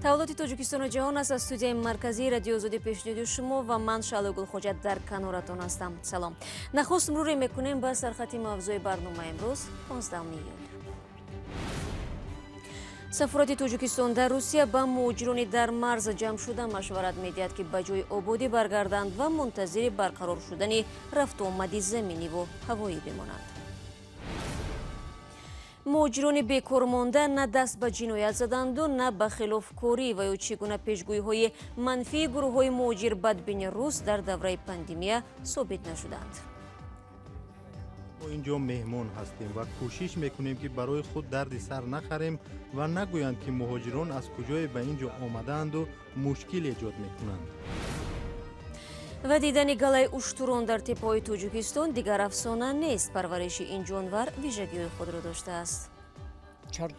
Тавлоти Тоҷикистону ҷаҳон аст аз студияи марказии Радиои Озодӣ пешниҳоди шумо ва ман Шаъло Гулхоҷа дар каноратон ҳастам. Салом. Нахуст муруре мекунем ба сархати мавзӯи барнома имрӯз 15 июл. Сафорати Тоҷикистон дар Русия ба муҳоҷирони дар марз ҷамъ шуда машварат медиҳад, ки ба ҷои ободӣ баргарданд ва мунтазири барқарор шудани рафтуомади заминиву ҳавоӣ бимонанд. Муҳоҷирони бекормонда на даст ба ҷиноят заданду на ба хилофкорӣ ва ё чӣ гуна пешгӯиҳои манфии гурӯҳҳои муҳоҷир бадбини рус дар давраи пандемия собит нашуданд. Мо инҷо меҳмон ҳастем ва кӯшиш мекунем, ки барои худ дарди сар нахарем ва нагӯянд, ки муҳоҷирон аз куҷое ба ин ҷо омадаанду мушкил эҷод мекунанд. Ва дидани галаи уштурон дар теппаҳои Тоҷикистон дигар афсона нест. Парвариши ин ҷонвар вижагиҳои худро доштааст.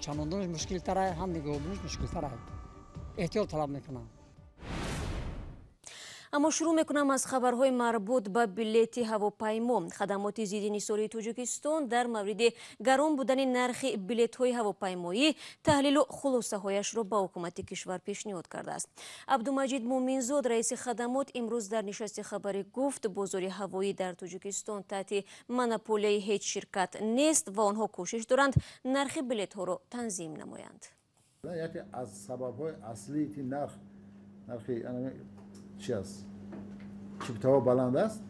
Чанондонаш мушкилтар, ҳам нигоҳубинаш мушкилтар, эҳтиёт талаб мекунанд. Аммо шурӯъ мекунам аз хабарҳои марбут ба билети ҳавопаймо. Хадамоти зидди нисории Тоҷикистон дар мавриди гарон будани нархи билетҳои ҳавопаймоӣ таҳлилу хулосаҳояшро ба ҳукумати кишвар пешниҳод кардааст. Абдумаҷид Муминзод, раиси хадамот, имрӯз дар нишасти хабарӣ гуфт, бозори ҳавоӣ дар Тоҷикистон таҳти монополияи ҳеҷ ширкат нест ва онҳо кӯшиш доранд нархи билетҳоро танзим намоянд. Яке аз сабабҳои аслие ки нархи чи аст, чиптаҳо баланд аст,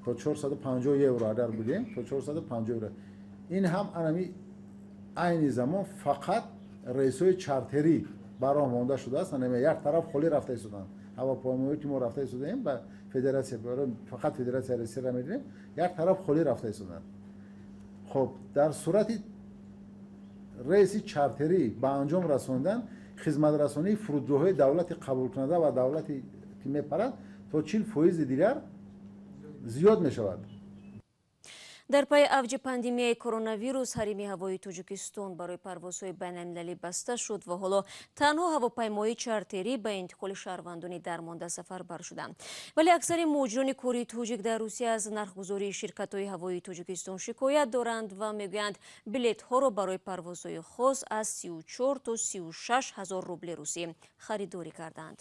то 450 евро агар будем, то 450 евро. Ин ҳам анами айни замон фақат рейсҳои чартерӣ ба роҳ монда шудааст. Анами як тараф холӣ рафта истоданд ҳавопаймоҳое, ки мо рафта истодаем ба федератсия, фақат Федератсияи Россияро медонем, як тараф холӣ рафта истоданд. Хоб, дар сурати рейси чартерӣ ба анҷом расондан, хизматрасонии фурудгоҳҳои давлати қабулкунанда ва давлати ки мепарад то 40 фоизи дигар зиёд мешавад. Дар пайи авҷи пандемияи коронавирус ҳарими ҳавоии Тоҷикистон барои парвозҳои байналмилалӣ баста шуд ва ҳоло танҳо ҳавопаймои чартерӣ ба интиқоли шаҳрвандони дармонда сафарбар шуданд. Вале аксари муҳоҷирони кории тоҷик дар Русия аз нархгузории ширкатҳои ҳавоии Тоҷикистон шикоят доранд ва мегӯянд, билетҳоро барои парвозҳои хос аз 34 то 36 ҳазор рубли русӣ харидорӣ карданд.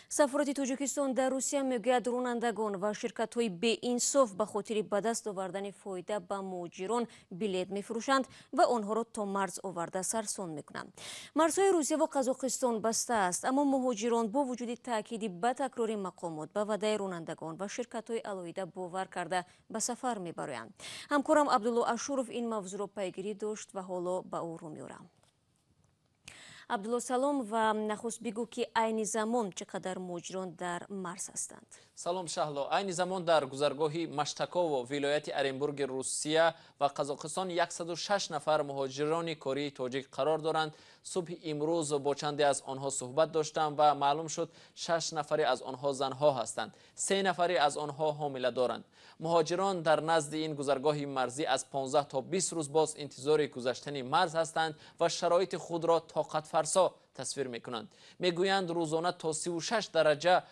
Сафорати Тоҷикистон дар Русия мегӯяд, ронандагон ва ширкатҳои беинсоф ба хотири ба даст овардани фоида ба муҳоҷирон билет мефурӯшанд ва онҳоро то марз оварда сарсон мекунанд. Марзҳои Русия ва Қазоқистон баста аст, аммо муҳоҷирон бо вуҷуди таъкиди ба такрори мақомот ба ваъдаи ронандагон ва ширкатҳои алоҳида бовар карда ба сафар мебароянд. Ҳамкорам Абдулло Ашуров ин мавзӯъро пайгирӣ дошт ва ҳоло ба ӯ рӯ меорам. Абдулло, салом, ва нахуст бигӯ, ки айни замон чӣ қадар муҳоҷирон дар марз ҳастанд? Салом, Шаҳло. Айни замон дар гузаргоҳи Маштаково, вилояти Оренбурги Русия ва Қазоқистон 106 нафар муҳоҷирони кории тоҷик қарор доранд. Субҳи имрӯз бо чанде аз онҳо суҳбат доштам ва маълум шуд, шаш нафаре аз онҳо занҳо ҳастанд, се нафаре аз онҳо ҳомила доранд. Муҳоҷирон дар назди ин гузаргоҳи марзӣ аз 15 то 20 рӯз боз интизори гузаштани марз ҳастанд ва шароити худро тоқатфарсо тасвир мекунанд. Мегӯянд, рӯзона то 36 дараҷа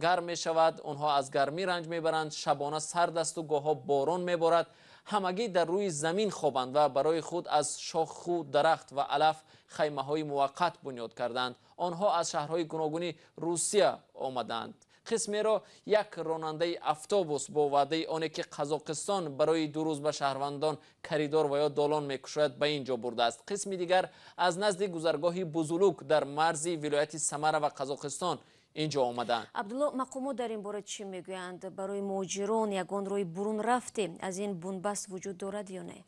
гарм мешавад, онҳо аз гармӣ ранҷ мебаранд, шабона сард асту гоҳҳо борон меборад. Ҳамагӣ дар рӯи замин хобанд ва барои худ аз шоху дарахт ва алаф хаймаҳои муваққат бунёд карданд. Онҳо аз шаҳрҳои гуногуни Русия омадаанд. Қисмеро як ронандаи автобус бо ваъдаи оне ки Қазоқистон барои 2 рӯз ба шаҳрвандон коридор ва ё долон мекушояд, ба ин ҷо бурдааст. Қисми дигар аз назди гузаргоҳи Бузулук дар марзи вилояти Самара ва Қазоқистон ин ҷо омадаанд. Абдулло, мақомот дар ин бора чӣ мегӯянд? Барои муҳоҷирон ягон роҳи бурунрафте аз ин бунбаст вуҷуд дорад ё не?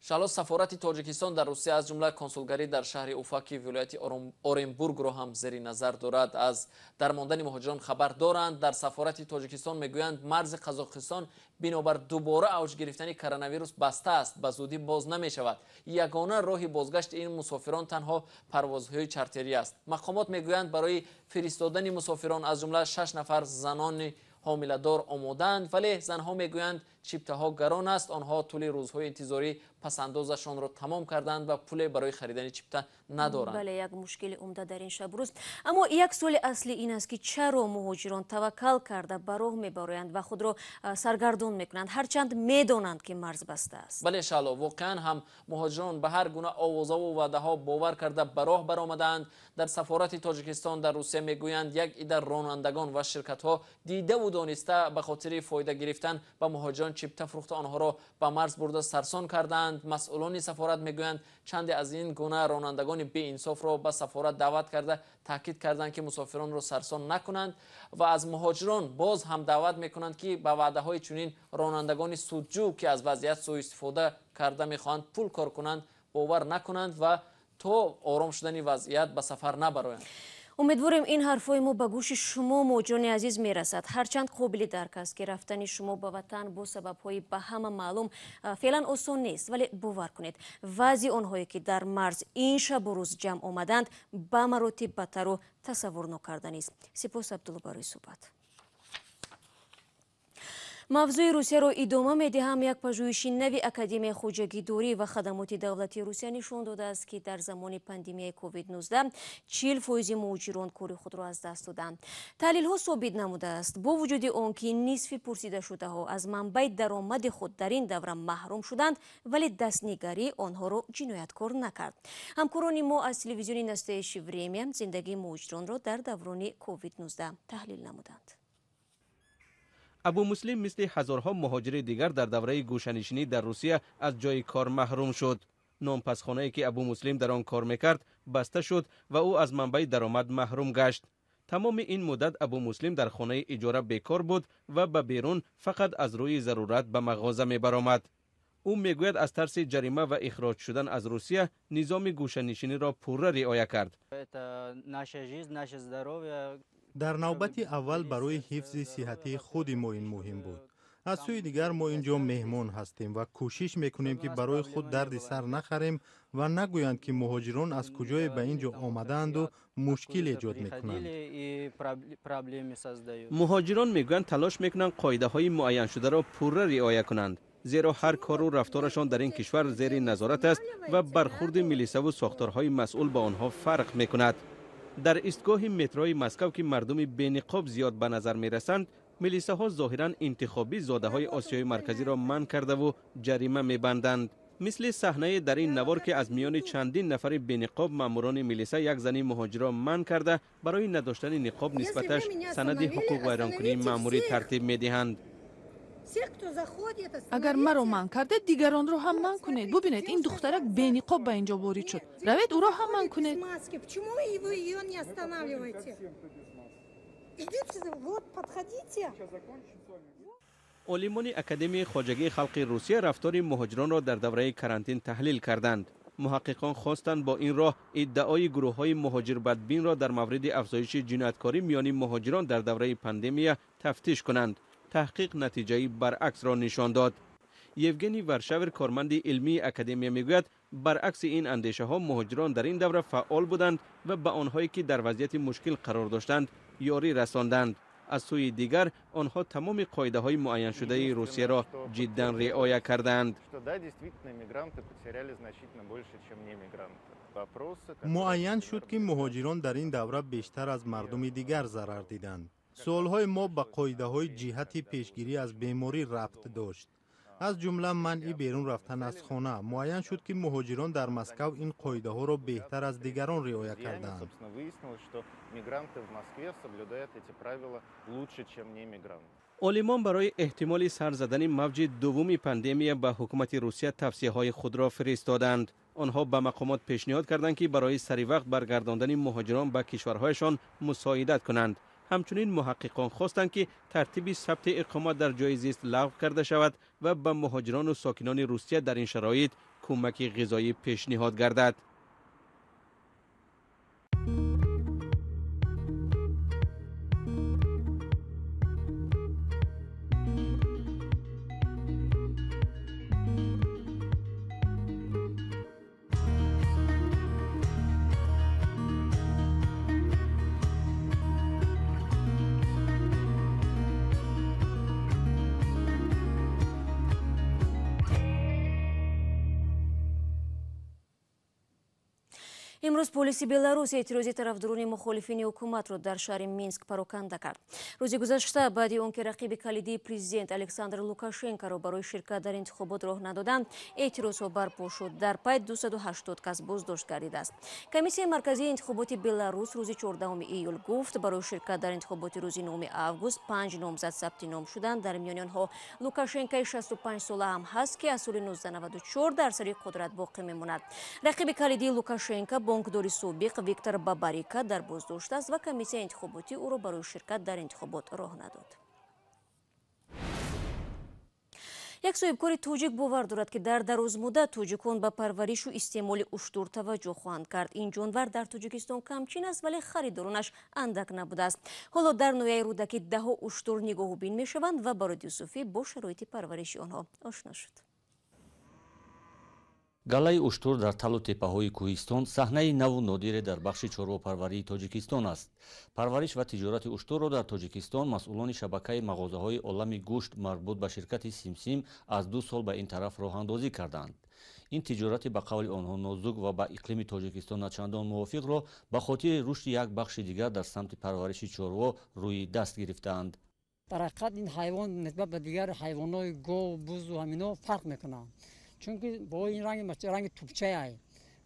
Шаҳло, сафорати Тоҷикистон дар Русия, аз ҷумла консулгарӣ дар шаҳри Уфа, ки вилояти Оренбургро ҳам зери назар дорад, аз дармондани муҳоҷирон хабар доранд. Дар сафорати Тоҷикистон мегӯянд, марзи Қазоқистон бинобар дубора авҷ гирифтани коронавирус баста аст, ба зудӣ боз намешавад. Ягона роҳи бозгашти ин мусофирон танҳо парвозҳои чартерӣ аст. Мақомот мегӯянд, барои фиристодани мусофирон, аз ҷумла шаш нафар занони ҳомиладор, омодаанд, вале занҳо мегӯянд, чиптаҳо гарон аст, онҳо тӯли рӯзҳои интизорӣ пасандозашонро тамом карданд ва пуле барои харидани чипта надоранд. Бале, як мушкили умда дар ин шабрӯз. Аммо як суоли аслӣ ин аст, ки чаро муҳоҷирон таваккал карда ба роҳ мебароянд ва худро саргардон мекунанд, ҳарчанд медонанд, ки марз баста аст. Бале Шаъло, воқеан ҳам муҳоҷирон ба ҳар гуна овозаву ваъдаҳо бовар карда ба роҳ баромадаанд. Дар сафорати Тоҷикистон дар Русия мегӯянд, як ида ронандагон ва ширкатҳо дидаву дониста ба хотири фоида гирифтан ба муҳоҷирон чипта фурӯхта онҳоро ба марз бурда сарсон кардаанд. Масъулони сафорат мегӯянд, чанде аз ин гуна ронандагони беинсофро ба сафорат даъват карда таъкид карданд, ки мусофиронро сарсон накунанд ва аз муҳоҷирон боз ҳам даъват мекунанд, ки ба ваъдаҳои чунин ронандагони судҷӯ, ки аз вазъият сӯистифода карда мехоҳанд пул кор кунанд, бовар накунанд ва то ором шудани вазъият ба сафар набароянд. Умедворем, ин ҳарфҳои мо ба гӯши шумо, муҳоҷирони азиз, мерасад. Ҳарчанд қобили дарк аст, ки рафтани шумо ба ватан бо сабабҳои ба ҳама маълум феълан осон нест, вале бовар кунед, вазъи онҳое, ки дар марз ин шабу рӯз ҷамъ омаданд, ба маротиб бадтару тасаввур нокарданист. Сипос, Абдулло, барои суҳбат. Мавзӯи Русияро идома медиҳам. Як пажӯҳиши нави Академияи хоҷагидорӣ ва хадамоти давлатии Русия нишон додааст, ки дар замони пандемияи COVID-19 40% муҳоҷирон кори худро аз даст доданд. Таҳлилҳо собит намудааст, бо вуҷуди он ки нисфи пурсидашудаҳо аз манбаи даромади худ дар ин давра маҳрум шуданд, вале дастнигарӣ онҳоро ҷинояткор накард. Ҳамкорони мо аз телевизиони Настоящее время зиндагии муҳоҷиронро дар даврони COVID-19 таҳлил намуданд. Абу Муслим мисли ҳазорҳо муҳоҷири дигар дар давраи гӯшанишинӣ дар Русия аз ҷои кор маҳрум шуд. Нонпазхонае, ки Абу Муслим дар он кор мекард, баста шуд ва ӯ аз манбаи даромад маҳрум гашт. Тамоми ин муддат Абу Муслим дар хонаи иҷора бекор буд ва ба берун фақат аз рӯи зарурат ба мағоза мебаромад. Ӯ мегӯяд, аз тарси ҷарима ва ихроҷ шудан аз Русия низоми гӯшанишиниро пурра риоя кард. Дар навбати аввал барои ҳифзи сиҳатии худи мо ин муҳим буд. Аз сӯи дигар, мо ин ҷо меҳмон ҳастем ва кӯшиш мекунем, ки барои худ дарди сар нахарем ва нагӯянд, ки муҳоҷирон аз куҷое ба ин ҷо омадаанду мушкил эҷод мекунанд. Муҳоҷирон мегӯянд, талош мекунанд қоидаҳои муайяншударо пурра риоя кунанд, зеро ҳар кору рафторашон дар ин кишвар зери назорат аст ва бархурди милисаву сохторҳои масъул ба онҳо фарқ мекунад. Дар истгоҳи метрои Москав, ки мардуми бениқоб зиёд ба назар мерасанд, милисаҳо зоҳиран интихобӣ зодаҳои Осиёи Марказиро манъ кардаву ҷарима мебанданд. Мисли саҳнае дар ин навор, ки аз миёни чандин нафари бениқоб мамурони милиса як зани муҳоҷирро манъ карда, барои надоштани ниқоб нисбаташ санади ҳуқуқвайронкунии маъмурӣ тартиб медиҳанд. Агар маро манъ кардед, дигаронро ҳам манъ кунед. Бубинед, ин духтарак бениқоб ба инҷо ворид шуд. Равед, ӯро ҳам манъ кунед. Почему вы ее не останавливаете? Идите, вот, подходите. Олимони Академияи хоҷагии халқи Русия рафтори муҳоҷиронро дар давраи карантин таҳлил карданд. Муҳаққиқон хостанд бо ин роҳ иддаои гурӯҳҳои муҳоҷирбадбинро дар мавриди афзоиши ҷинояткорӣ миёни муҳоҷирон дар давраи пандемия тафтиш кунанд. Таҳқиқ натиҷаи баръаксро нишон дод. Евгений Варшавер, корманди илмии академия, мегӯяд, баръакси ин андешаҳо муҳоҷирон дар ин давра фаъол буданд ва ба онҳое, ки дар вазъияти мушкил қарор доштанд, ёрӣ расонданд. Аз сӯи дигар, онҳо тамоми қоидаҳои муайяншудаи Русияро ҷиддан риоя кардаанд. Муайян шуд, ки муҳоҷирон дар ин давра бештар аз мардуми дигар зарар диданд. Суолҳои мо ба қоидаҳои ҷиҳати пешгирӣ аз беморӣ рабт дошт, аз ҷумла манъи берун рафтан аз хона. Муайян шуд, ки муҳоҷирон дар Москав ин қоидаҳоро беҳтар аз дигарон риоя кардаанд. Олимон барои эҳтимоли сар задани мавҷи дуввуми пандемия ба ҳукумати Русия тавсияҳои худро фиристоданд. Онҳо ба мақомот пешниҳод карданд, ки барои саривақт баргардондани муҳоҷирон ба кишварҳояшон мусоидат кунанд. Ҳамчунин муҳаққиқон хостанд, ки тартиби сабти иқомат дар ҷои зист лағв карда шавад ва ба муҳоҷирону сокинони Русия дар ин шароит кӯмаки ғизоӣ пешниҳод гардад. Имрӯз полиси Беларус эътирози тарафдорони мухолифини ҳукуматро дар шаҳри Минск пароканда кард. Рӯзи гузашта баъди он ки рақиби калидии президент Александр Лукашенкоро барои ширкат дар интихобот роҳ надоданд, эътирозҳо барпо шуд. Дар пай 280 кас боздошт гардидааст. Комиссияи марказии интихоботи Беларус рӯзи 14 июл гуфт, барои ширкат дар интихоботи рӯзи 9 август 5 номзад сабти ном шуданд. Дар миёни онҳо Лукашенкои 65 сола ҳам ҳаст, ки аз соли 1994 дар сари қудрат боқӣ мемонад. Рақиби калидии Лукашенко, бонкдори собиқ Виктор Бабарика, дар боздошт аст ва комиссияи интихоботӣ ӯро барои ширкат дар интихобот роҳ надод. Як соҳибкори тоҷик бовар дорад, ки дар дарозмуддат тоҷикон ба парваришу истеъмоли уштур таваҷҷӯҳ хоҳанд кард. Ин ҷонвар дар Тоҷикистон камчин аст, вале харидоронаш андак набудааст. Ҳоло дар ноҳияи Рӯдакӣ даҳо уштур нигоҳубин мешаванд ва Барод Юсуфӣ бо шароити парвариши онҳо ошно шуд. Галаи уштур дар талу теппаҳои кӯҳистон саҳнаи наву нодире дар бахши чорвопарварии Тоҷикистон аст. Парвариш ва тиҷорати уштурро дар Тоҷикистон масъулони шабакаи мағозаҳои Олами гӯшт марбут ба ширкати Симсим аз 2 сол ба ин тараф роҳандозӣ карданд. Ин тиҷорати ба қавли онҳо нозук ва ба иқлими Тоҷикистон начандон мувофиқро ба хотири рушди як бахши дигар дар самти парвариши чорво рӯи даст гирифтаанд. Дар ҳақиқат, ин ҳайвон нисбат ба дигар ҳайвонҳои гов, бузу ҳамино фарқ мекунад, чунки бо ин ранги тупчае.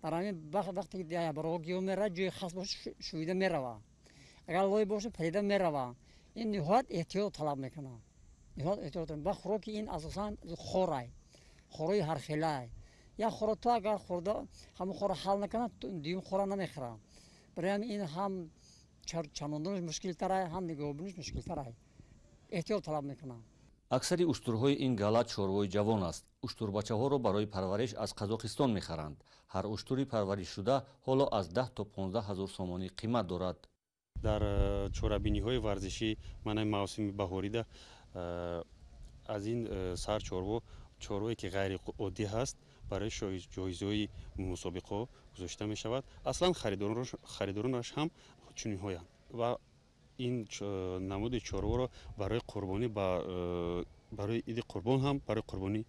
Дар ҳамин вақте ки бароҳо гиёҳ меравад, ҷои хас боша, шӯида мерава, агар лой боша, парида мерава. Ин ниҳоят эҳтиёт талаб мекунад, ниҳоят эҳтиёт. Ба хӯроки ин асосан хорай, хорои ҳархелай. Як хоро то агар хӯрда, ҳамон хора ҳал накунад, дуюм хора намехӯрад. Барои ҳамин ин ҳам чанонданаш мушкилтарай, ҳам нигоҳубинаш мушкилтарай, эҳтиёт талаб мекунад. Аксари уштурҳои ин гала чорвои ҷавон аст. Уштурбачаҳоро барои парвариш аз Қазоқистон мехаранд. Ҳар уштури парваришшуда ҳоло аз 10 то 15 ҳазор сомонӣ қимат дорад. Дар чорабиниҳои варзишӣ, маънаи мавсими баҳорида, аз ин сар чорво, чорвое ки ғайриоддӣ ҳаст, барои ҷоизаҳои мусобиқаҳо гузошта мешавад. Аслан харидоронаш ҳам чунинҳоянд ва ин намуди чорворо барои қурбонӣ, барои иди қурбон ҳам барои қурбонӣ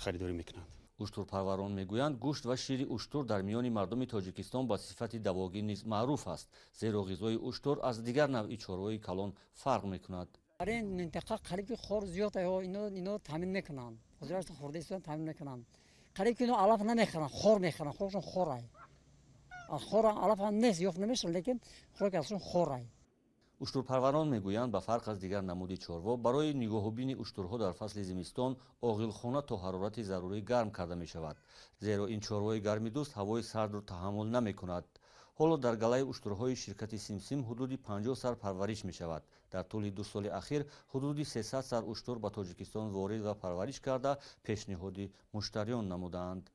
харидорӣ мекунанд. Уштурпарварон мегӯянд, гӯшт ва шири уштур дар миёни мардуми Тоҷикистон ба сифати давогӣ низ маъруф аст, зеро ғизои уштур аз дигар навъи чорвои калон фарқ мекунад. Дар ин минтақа қариб ки хор зиёд, ино таъмин мекунанд, ҳозирашто хӯрда истодан таъмин мекунанд. Қариб ки ино алаф намехӯранд, хор мехӯранд. Хӯрокшон хорай, хор алаф ҳам нест, ёфт намешавад, лекин хӯроки асосшон хорай. Уштурпарварон мегӯянд, ба фарқ аз дигар намуди чорво, барои нигоҳубини уштурҳо дар фасли зимистон оғилхона то ҳарорати зарурӣ гарм карда мешавад, зеро ин чорвои гармидӯст ҳавои сардро таҳаммул намекунад. Ҳоло дар галаи уштурҳои ширкати Симсим ҳудуди 50 сар парвариш мешавад. Дар тӯли 2 соли ахир ҳудуди 300 сар уштур ба Тоҷикистон ворид ва парвариш карда, пешниҳоди муштариён намудаанд.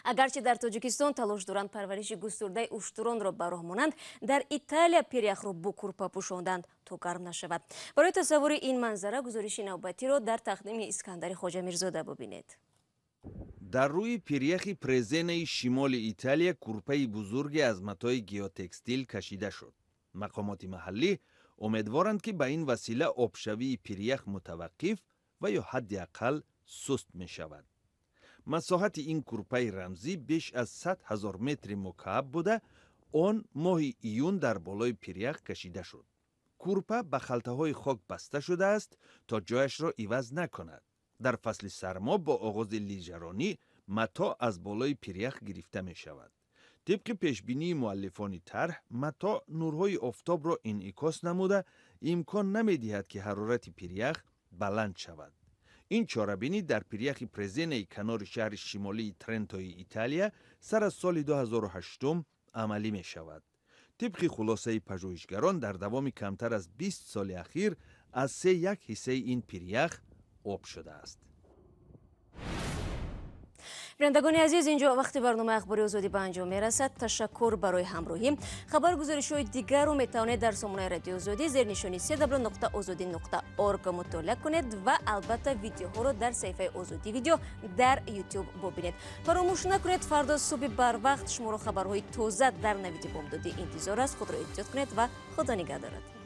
Агарчи дар Тоҷикистон талош доранд парвариши густурдаи уштуронро ба роҳ монанд, дар Италия пиряхро бо курпа пӯшонданд, то гарм нашавад. Барои тасаввури ин манзара гузориши навбатиро дар тақдими Искандари Хоҷамирзода бубинед. Дар рӯи пиряхи Презенаи шимоли Италия курпаи бузурге аз матои геотекстил кашида шуд. Мақомоти маҳаллӣ умедворанд, ки ба ин васила обшавии пирях мутаваққиф ва ё ҳадди ақал суст мешавад. Масоҳати ин курпаи рамзӣ беш аз 100 000 метри мукааб буда, он моҳи июн дар болои пирях кашида шуд. Курпа ба халтаҳои хок баста шудааст, то ҷояшро иваз накунад. Дар фасли сармо бо оғози лижаронӣ матоъ аз болои пирях гирифта мешавад. Тибқи пешбинии муаллифони тарҳ, матоъ нурҳои офтобро инъикос намуда, имкон намедиҳад, ки ҳарорати пирях баланд шавад. Ин чорабинӣ дар пиряхи Презенаи канори шаҳри шимолии Трентои Италия сар аз соли 2008 амалӣ мешавад. Тибқи хулосаи пажӯҳишгарон, дар давоми камтар аз 20 соли ахир аз се як ҳиссаи ин пирях об шудааст. Бинандагони азиз, инҷо вақти барномаи Ахбори Озодӣ ба анҷом мерасад. Ташаккур барои ҳамроҳӣ. Хабару гузоришҳои дигарро метавонед дар сомонаи Радиои Озодӣ зернишони cw.ozodi.org мутолиа кунед ва албатта видеоҳоро дар саҳифаи Озодӣ Видео дар Ютуб бубинед. Фаромӯш накунед, фардо субҳи барвақт шуморо хабарҳои тоза дар Навиди бомдодӣ интизор аст. Худро эҳтиёт кунед ва Худо нигаҳдорад.